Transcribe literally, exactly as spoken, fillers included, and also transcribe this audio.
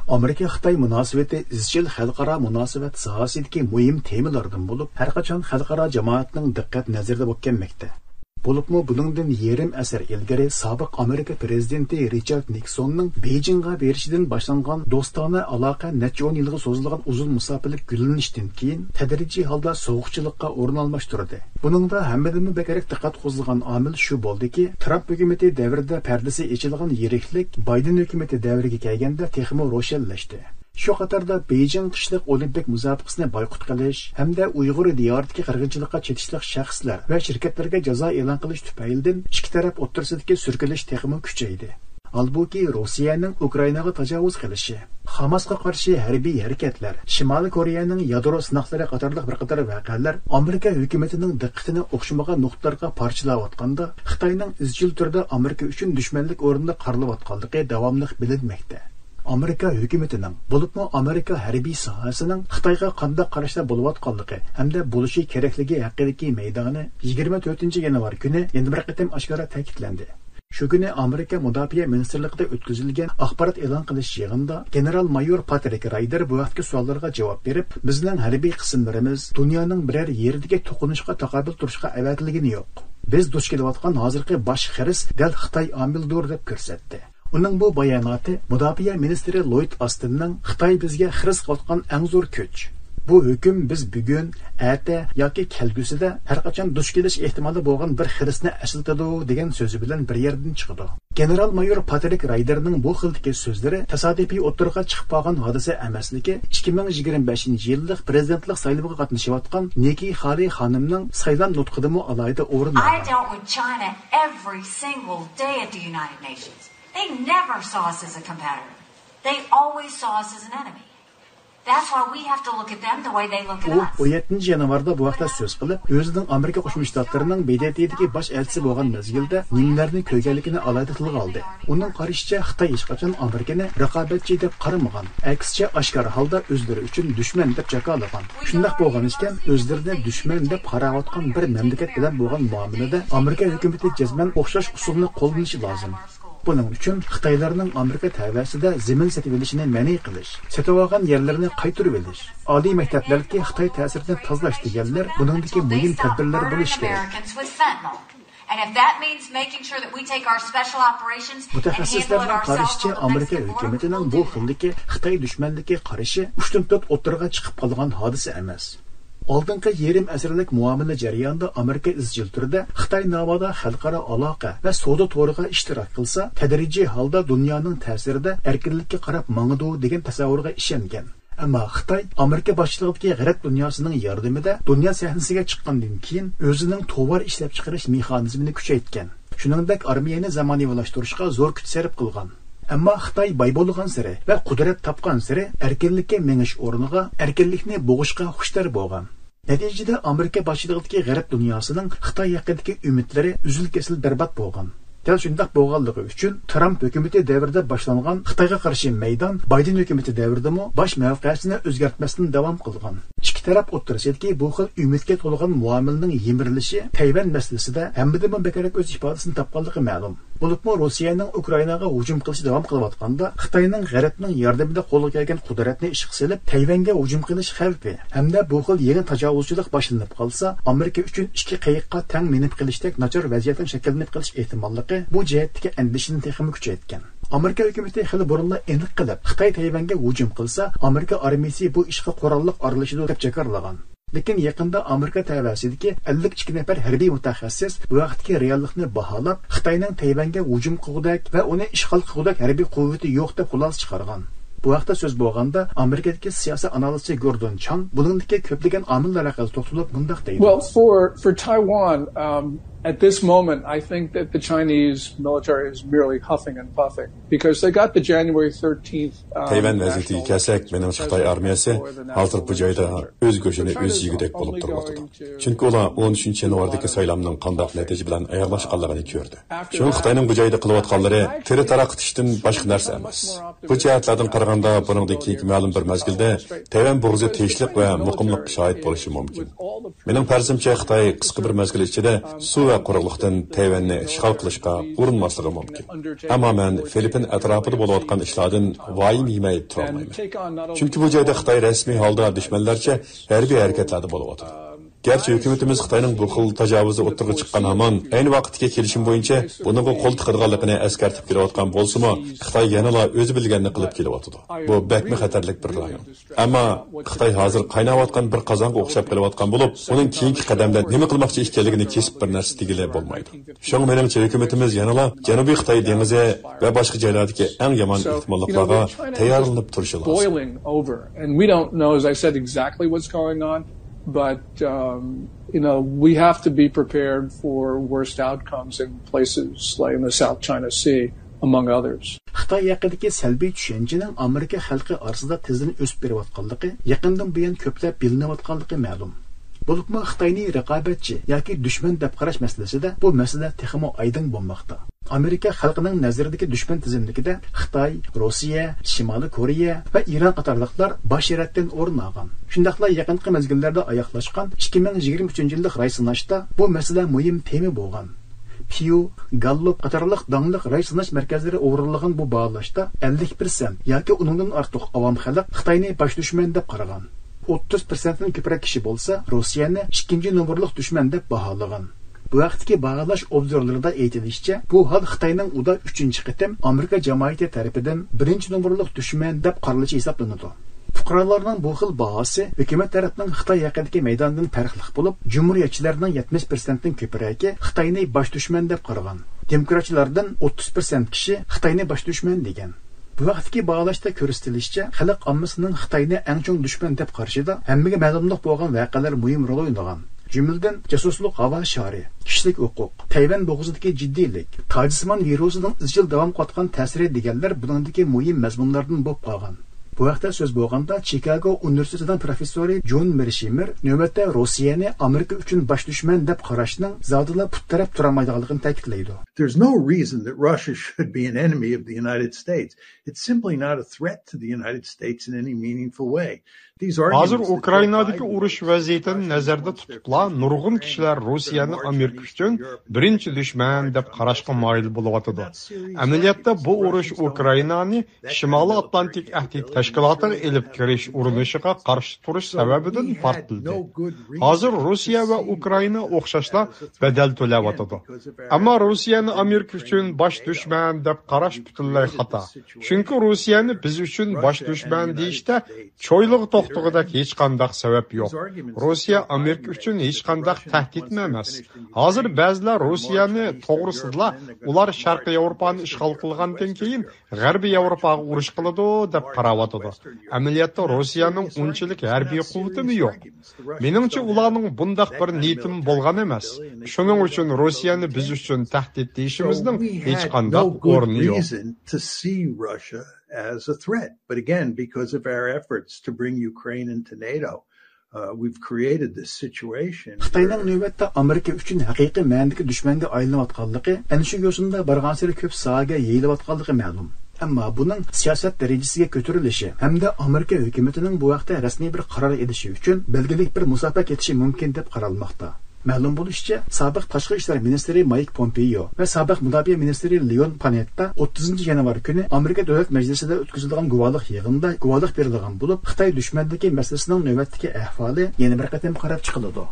ئامېرىكا-خىتاي مۇناسىۋىتى ئىزچىل خەلقئارا مۇناسىۋەت ساھەسىدىكى مۇھىم تېمىلاردىن بولۇپ، ھەرقاچان خەلقئارا جامائەتنىڭ دىققەت نەزىرىدە بولۇپ كەلمەكتە. بولۇپمۇ بۇنىڭدىن يېرىم ئەسىر ئىلگىرى سابىق ئامېرىكا پىرېزىدېنتى رىچارد نىكسوننىڭ بېيجىڭغا بېرىشىدىن باشلانغان دوستانە ئالاقە نەچچە ئون يىلغا سوزۇلغان ئۇزۇن مۇساپىلىك گۈللىنىشتىن كېيىن، تەدرىجىي ھالدا سوغۇقچىلىققا ئورۇن ئالماشتۇردى. بۇنىڭدا ھەممىدىنمۇ بەكرەك دىققەت قوزغىغان ئامىل شۇ بولدىكى، ترامپ ھۆكۈمىتى دەۋرىدە پەردىسى ئېچىلغان يىرىكلىك بايدېن ھۆكۈمىتى دەۋرىگە كەلگەندە تېخىمۇ روشەنلەشتى. شۇ قاتاردا بېيجىڭ قىشلىق ئولىمپىك مۇسابىقىسىنى بايقۇت قىلىش ھەمدە ئۇيغۇر دىيارىدىكى قىرغىنچىلىققا چېتىشلىق شەخسلەر ۋە شىركەتلەرگە جازا ئېلان قىلىش تۈپەيلىدىن ئىككى تەرەپ ئوتتۇرىسىدىكى سۈركىلىش تېخىمۇ كۈچەيدى. ھالبۇكى، روسىيەنىڭ ئۇكرائىناغا تاجاۋۇز قىلىشى، خاماسقا قارشى ھەربىي ھەرىكەتلەر، شىمالىي كورېيەنىڭ يادرو سىناقلىرى قاتارلىق بىر قاتار ۋەقەلەر ئامېرىكا ھۆكۈمىتىنىڭ دىققىتىنى ئوخشىمىغان نۇقتىلارغا پارچىلاۋاتقاندا، خىتاينىڭ ئىزچىل تۈردە ئامېرىكا ئۈچۈن دۈشمەنلىك ئورنىدا قارىلىۋاتقانلىقى داۋاملىق بىلىنمەكتە. ئامېرىكا ھۆكۈمىتىنىڭ، بولۇپمۇ ئامېرىكا ھەربىي ساھەسىنىڭ خىتايغا قانداق قاراشتا بولۇۋاتقانلىقى ھەمدە بولۇشى كېرەكلىكى ھەققىدىكى مەيدانى يىگىرمە تۆتىنچى يانۋار كۈنى يەنە بىر قېتىم ئاشكارا تەكىتلەندى. شۇ كۈنى ئامېرىكا مۇداپىئە مىنىستىرلىقىدا ئۆتكۈزۈلگەن ئاخبارات ئېلان قىلىش يىغىنىدا گېنېرال مايور پاترىك رايدېر بۇ ھەقتىكى سوئاللارغا جاۋاب بېرىپ، بىزنىڭ ھەربىي قىسىملىرىمىز دۇنيانىڭ بىرەر يېرىدىكى توقۇنۇشقا تاقابىل تۇرۇشقا ئەۋەتىلگىنى يوق. بىز دۇچ كېلىۋاتقان ھازىرقى باش خىرىس دەل خىتاي ئامىلدۇر، دەپ كۆرسەتتى. ئۇنىڭ بۇ باياناتى مۇداپىئە مىنىستىرى لويد ئاستىننىڭ «خىتاي بىزگە خىرىس قىلىۋاتقان ئەڭ زور كۈچ. بۇ ھۆكۈم بىز بۈگۈن، ئەتە ياكى كەلگۈسىدە ھەرقاچان دۇچ كېلىش ئېھتىمالى بولغان بىر خىرىسنى ئەسلىتىدۇ» دېگەن سۆزى بىلەن بىر يەردىن چىقىدۇ. گېنېرال مايور پاترىك رايدېرنىڭ بۇ خىلدىكى سۆزلىرى تاسادىپىي ئوتتۇرىغا چىقىپ قالغان ھادىسە ئەمەسلىكى، ئىككى مىڭ يىگىرمە بەشىنچى يىللىق پىرېزىدېنتلىق سايلىمىغا قاتنىشىۋاتقان نىكى خالى خانىمنىڭ سايلام نۇتقىدىمۇ ئالاھىدە ئورۇن ئالغان. I dealt with China every single day at the United Nations. They never saw us as a competitor. They always saw us as an enemy. That's why we have to look at them the way they look at ئۇ us. ئون يەتتىنچى يانۋاردا بۇ ھەقتە سۆز قىلىپ، ئۆزىنىڭ ئامېرىكا قوشما شتاتلىرىنىڭ ب د ت دىكى باش ئەلچىسى بولغان مەزگىلدە نېمىلەرنى كۆرگەنلىكىنى ئالاھىدە تىلغا ئالدى. ئۇنىڭ قارىشىچە، خىتاي ھېچقاچان ئامېرىكىنى رىقابەتچى دەپ قارىمىغان، ئەكسىچە ئاشكارا ھالدا ئۆزلىرى ئۈچۈن دۈشمەن دەپ جاكارلىغان. شۇنداق بولغان ئىكەن، ئۆزلىرىنى دۈشمەن دەپ قاراۋاتقان بىر مەملىكەت بىلەن بولغان مۇئامىلىدە ئامېرىكا ھۆكۈمىتى جەزمەن ئوخشاش ئۇسۇلنى قوللىنىشى لازىم. بۇنىڭ ئۈچۈن خىتايلارنىڭ ئامېرىكا تەۋەسىدە زېمىن سېتىۋېلىشىنى مەنئى قىلىش، سېتىۋالغان يەرلىرىنى قايتۇرۇۋېلىش، ئالىي مەكتەپلەردىكى خىتاي تەسىرىدىن تازىلاش دېگەنلەر بۇنىڭدىكى مۇھىم تەدبىرلەر بولۇشى كېرەك. And if that means making sure that we take our special operations and handle it مۇتەخەسسىسلەرنىڭ قارىشىچە، ئامېرىكا ھۆكۈمىتىنىڭ بۇ خىلدىكى خىتاي دۈشمەنلىكى قارىشى ئۇشتۇمتۇت ئوتتۇرىغا چىقىپ قالغان ھادىسە ئەمەس. ئالدىنقى يېرىم ئەسىرلىك مۇئامىلە جەريانىدا ئامېرىكا ئىزچىل تۈردە خىتاي ناۋادا خەلقئارا ئالاقە ۋە سودا تورىغا ئىشتىراك قىلسا، تەدرىجىي ھالدا دۇنيانىڭ تەسىرىدە ئەركىنلىككە قاراپ ماڭىدۇ دېگەن تەسەۋۋۇرغا ئىشەنگەن. ئەمما خىتاي ئامېرىكا باشچىلىقىدىكى غەرب دۇنياسىنىڭ ياردىمىدە دۇنيا سەھنىسىگە چىققاندىن كېيىن ئۆزىنىڭ توۋار ئىشلەپچىقىرىش مېخانىزمىنى كۈچەيتكەن. شۇنىڭدەك ئارمىيەنى زامانىۋىلاشتۇرۇشقا زور كۈچ سەرپ قىلغان. ئەمما خىتاي باي بولغانسېرى ۋە قۇدرەت تاپقانسېرى ئەركىنلىككە مېڭىش ئورنىغا ئەركىنلىكنى بوغۇشقا خۇشتار بولغان. نەتىجىدە ئامېرىكا باشچىلىقىدىكى غەرب دۇنياسىنىڭ خىتاي ھەققىدىكى ئۈمىدلىرى ئۈزۈل-كېسىل بەربات بولغان. دەل شۇنداق بولغانلىقى ئۈچۈن ترامپ ھۆكۈمىتى دەۋرىدە باشلانغان خىتايغا قارشى مەيدان بايدېن ھۆكۈمىتى دەۋرىدىمۇ باش مەۋقەسىنى ئۆزگەرتمەستىن داۋام قىلغان. ئىككى تەرەپ ئوتتۇرىسىدىكى بۇ خىل ئۈمىدكە تولغان مۇئامىلىنىڭ يىمىرىلىشى تەيۋەن مەسىلىسىدە ھەممىدىنمۇ بەكرەك ئۆز ئىپادىسىنى تاپقانلىقى مەلۇم. بولۇپمۇ روسىيەنىڭ ئۇكرائىناغا ھۇجۇم قىلىشى داۋام قىلىۋاتقاندا، خىتاينىڭ غەربنىڭ ياردىمىدە قولغا كەلگەن قۇدرەتنى ئىشقا سېلىپ، تەيۋەنگە ھۇجۇم قىلىش خەۋپى ھەمدە بۇ خىل يېڭى تاجاۋۇزچىلىق باشلىنىپ قالسا، ئامېرىكا ئۈچۈن ئىككى قېيىققا تەڭ مىنىپ قېلىشتەك ناچار ۋەزىيەتنىڭ شەكىللىنىپ قېلىش ئېھتىماللىقى بۇ جەھەتتىكى ئەندىشىنى تېخىمۇ كۈچەيتكەن. ئامېرىكا ھۆكۈمىتى خېلى بۇرۇنلا ئېنىق قىلىپ، خىتاي تەيۋەنگە ھۇجۇم قىلسا، ئامېرىكا ئارمىيىسى بۇ ئىشقا قوراللىق ئارىلىشىدۇ، دەپ جاكارلىغان. لېكىن يېقىندا ئامېرىكا تەۋەسىدىكى ئەللىك ئىككى نەپەر ھەربىي مۇتەخەسسىس بۇ ھەقتىكى رېئاللىقنى باھالاپ، خىتاينىڭ تەيۋەنگە ھۇجۇم قىلغۇدەك ۋە ئۇنى ئىشغال قىلغۇدەك ھەربىي قۇۋۋىتى يوق، دەپ خۇلاسە چىقارغان. بۇ ھەقتە سۆز بولغاندا، ئامېرىكىدىكى سىياسىي ئانالىزچى گوردون چاڭ بۇنىڭدىكى كۆپلىگەن ئامىللار ھەققىدە توختىلىپ مۇنداق دەيدۇ. Well, for, for Taiwan, um, at this moment, I think that the Chinese military is merely huffing and puffing because they got the January thirteenth, um, تەيۋەن ۋەزىيىتىگە كەلسەك، مېنىڭچە خىتاي ئارمىيەسى ھازىر بۇ جايدا ئۆز گۆشىنى ئۆزى يېگۈدەك بولۇپ تۇرۇۋاتىدۇ. چۈنكى ئۇلار ئون ئۈچىنچى يانۋاردىكى سايلامنىڭ قانداق نەتىجە بىلەن ئاياغلاشقانلىقىنى كۆردى. شۇڭا خىتاينىڭ بۇ جايدا قىلىۋاتقانلىرى تېرە تاراققا تىتىشتىن باشقا نەرسە ئەمەس. بۇ جەھەتلەردىن قارىغاندا، بۇنىڭدىن كېيىنكى مەلۇم بىر مەزگىلدە تەيۋەن بوغۇزى تىنچلىق ۋە مۇقىملىققا شاھىت بولۇشى مۇمكىن. مېنىڭ پەرىزىمچە، خىتاي قىسقا بىر مەزگىل ئىچىدە سۇ ۋە قۇرۇقلۇقتىن تەيۋەننى ئىشغال قىلىشقا ئۇرۇنماسلىقى مۇمكىن. ئەمما مەن فىلىپپىن ئەتراپىدا بولۇۋاتقان ئىشلاردىن ۋايىم يېمەي تۇرالمايمەن. چۈنكى بۇ جايدا خىتاي رەسمىي ھالدا دۈشمەنلەرچە ھەربىي ھەرىكەتلەردە بولۇۋاتىدۇ. گەرچە ھۆكۈمىتىمىز خىتاينىڭ بۇ خىل تاجاۋۇزى ئوتتۇرىغا چىققان ھامان، ئەينى ۋاقىتتىكى كېلىشىم بويىچە بۇنىڭغا قول تىقىدىغانلىقىنى ئەسكەرتىپ كېلىۋاتقان بولسىمۇ، خىتاي يەنىلا ئۆزى بىلگەننى قىلىپ كېلىۋاتىدۇ. بۇ بەكمۇ خەتەرلىك بىر رايون. ئەمما خىتاي ھازىر قايناۋاتقان بىر قازانغا ئوخشاپ قېلىۋاتقان بولۇپ، ئۇنىڭ كېيىنكى قەدەمدە نېمە قىلماقچى ئىكەنلىكىنى كېسىپ بىر نەرسە دېگىلى بولمايدۇ. شۇڭا مېنىڭچە ھۆكۈمىتىمىز يەنىلا جەنۇبىي خىتاي دېڭىزى ۋە باشقا جايلاردىكى ئەڭ يامان ئېھتىماللىقلارغا تەييارلىنىپ تۇرۇشى لازىم. Boiling over, and we don't know, as I said, exactly what's going on, but, um, you know, we have to be prepared for worst outcomes in places like in the South China Sea, among others. خىتاي ھەققىدىكى سەلبىي چۈشەنچىنىڭ ئامېرىكا خەلقى ئارىسىدا تېزدىن ئۆسۈپ بېرىۋاتقانلىقى، يېقىندىن بۇيان كۆپلەپ بىلىنىۋاتقانلىقى مەلۇم. بولۇپمۇ خىتاينى رىقابەتچى ياكى دۈشمەن دەپ قاراش مەسىلىسىدە بۇ مەسىلە تېخىمۇ ئايدىڭ بولماقتا. ئامېرىكا خەلقىنىڭ نەزىرىدىكى دۈشمەن تىزىملىكىدە خىتاي، روسىيە، شىمالىي كورېيە ۋە ئىران قاتارلىقلار باش رەتتىن ئورۇن ئالغان. شۇنداقلا يېقىنقى مەزگىللەردە ئاياغلاشقان ئىككى مىڭ يىگىرمە ئۈچىنچى يىللىق راي سىناشتا بۇ مەسىلە مۇھىم تېما بولغان. پيۇ، گاللوپ قاتارلىق داڭلىق راي سىناش مەركەزلىرى ئورۇنلىغان بۇ باھالاشتا ئەللىك پىرسەنت ياكى ئۇنىڭدىن ئارتۇق ئاۋام خەلق خىتاينى باش دۈشمەن دەپ قارىغان. ئوتتۇز پىرسەنتتىن كۆپرەك كىشى بولسا روسىيەنى ئىككىنچى نومۇرلۇق دۈشمەن دەپ باھالىغان. بۇ ھەقتىكى باھالاش ئوبزورلىرىدا ئېيتىلىشىچە، بۇ ھال خىتاينىڭ ئۇدا ئۈچىنچى قېتىم ئامېرىكا جامائىتى تەرىپىدىن بىرىنچى نومۇرلۇق دۈشمەن دەپ قارىلىشى ھېسابلىنىدۇ. پۇقرالارنىڭ بۇ خىل باھاسى ھۆكۈمەت تەرەپنىڭ خىتاي ھەققىدىكى مەيدانىدىن پەرقلىق بولۇپ، جۇمھۇرىيەتچىلەرنىڭ يەتمىش پىرسەنتتىن كۆپرەكى خىتاينى باش دۈشمەن دەپ قارىغان. دېموكراتچىلاردىن ئوتتۇز پىرسەنت كىشى خىتاينى باش دۈشمەن دېگەن. بۇ ھەقتىكى باھالاشتا كۆرسىتىلىشىچە، خەلق ئاممىسىنىڭ خىتاينى ئەڭ چوڭ دۈشمەن دەپ قارىشىدا ھەممىگە مەلۇملۇق بولغان ۋەقەلەر مۇھىم رول ئوينىغان. جۈملىدىن جاسۇسلۇق ھاۋا شارى، كىشىلىك ھوقۇق، تەيۋەن بوغۇزىدىكى جىددىيلىك، تاجسىمان ۋىرۇسىنىڭ ئىزچىل داۋام قىلىۋاتقان تەسىرى دېگەنلەر بۇنىڭدىكى مۇھىم مەزمۇنلاردىن بولۇپ قالغان. بۇ ھەقتە سۆز بولغاندا، چىكاگو ئۇنىۋېرسىتېتىنىڭ پروفېسسورى جون مېرشىمېر نۆۋەتتە روسىيەنى ئامېرىكا ئۈچۈن باش دۈشمەن دەپ قاراشنىڭ زادىلا پۇت تىرەپ تۇرالمايدىغانلىقىنى تەكىتلەيدۇ. There's no reason that Russia should be an enemy of the United States. It's simply not a threat to the United States in any meaningful way. These arguments that Joe Biden makes about Russia being a threat to the United States are, in fact, completely wrong. ھازىر ئۇكرائىنادىكى ئۇرۇش ۋەزىيىتىنى نەزەردە تۇتۇپلا، نۇرغۇن كىشىلەر روسىيەنى ئامېرىكا ئۈچۈن بىرىنچى دۈشمەن دەپ قاراشقا مايىل بولۇۋاتىدۇ. ئەمەلىيەتتە بۇ ئۇرۇش ئۇكرائىنانى شىمالىي ئاتلانتىك ئەھدى تەشكىلاتىغا ئېلىپ كىرىش ئۇرۇنۇشىغا قارشى تۇرۇش سەۋەبىدىن پارتلىدى. ھازىر روسىيە ۋە ئۇكرائىنا ئوخشاشلا بەدەل تۆلەۋاتىدۇ. ئەمما روسىيەنى ئامېرىكا ئۈچۈن باش دۈشمەن دەپ قاراش پۈتۈنلەي خاتا. چۈنكى روسىيەنى بىز ئۈچۈن باش دۈشمەن دېيىشتە چويلىغا توختىغۇدەك ھېچقانداق سەۋەب يوق. روسىيە ئامېرىكا ئۈچۈن ھېچقانداق تەھدىتمۇ ئەمەس. ھازىر بەزىلەر روسىيەنى توغرىسىدىلا، ئۇلار شەرقىي ياۋروپانى ئىشغال قىلغاندىن كېيىن غەربىي ياۋروپاغا ئۇرۇش قىلىدۇ دەپ قاراۋاتىدۇ. ئەمەلىيەتتە روسىيەنىڭ ئۇنچىلىك ھەربىي قۇۋۋىتىمۇ يوق. مېنىڭچە ئۇلارنىڭ بۇنداق بىر نىيىتىمۇ بولغان ئەمەس. شۇنىڭ ئۈچۈن روسىيەنى بىز ئۈچۈن تەھدىت دېيىشىمىزنىڭ ھېچقانداق ئورنى يوق. So we had no good reason to see Russia as a threat. But again, because of our efforts to bring Ukraine into NATO, uh, we've created this situation where خىتاينىڭ نۆۋەتتە ئامېرىكا ئۈچۈن ھەقىقىي مەنىدىكى دۈشمەنگە ئايلىنىۋاتقانلىقى، ئەنە شۇ يوسۇندا بارغانسېرى كۆپ ساھەگە يېيىلىۋاتقانلىقى مەلۇم. ئەمما بۇنىڭ سىياسەت دەرىجىسىگە كۆتۈرۈلۈشى ھەمدە ئامېرىكا ھۆكۈمىتىنىڭ بۇ ھەقتە رەسمىي بىر قارار ئېلىشى ئۈچۈن بەلگىلىك بىر مۇساپە كېتىشى مۇمكىن دەپ قارالماقتا. مەلۇم بولۇشىچە، سابىق تاشقى ئىشلار مىنىستىرى مايك پومپېيو ۋە سابىق مۇداپىئە مىنىستىرى لېئون پانېتتا ئوتتۇزىنچى يانۋار كۈنى ئامېرىكا دۆلەت مەجلىسىدە ئۆتكۈزۈلىدىغان گۇۋاھلىق يىغىنىدا گۇۋاھلىق بېرىدىغان بولۇپ، خىتاي دۈشمەنلىكى مەسىلىسىنىڭ نۆۋەتتىكى ئەھۋالى يەنە بىر قېتىم قاراپ چىقىلىدۇ.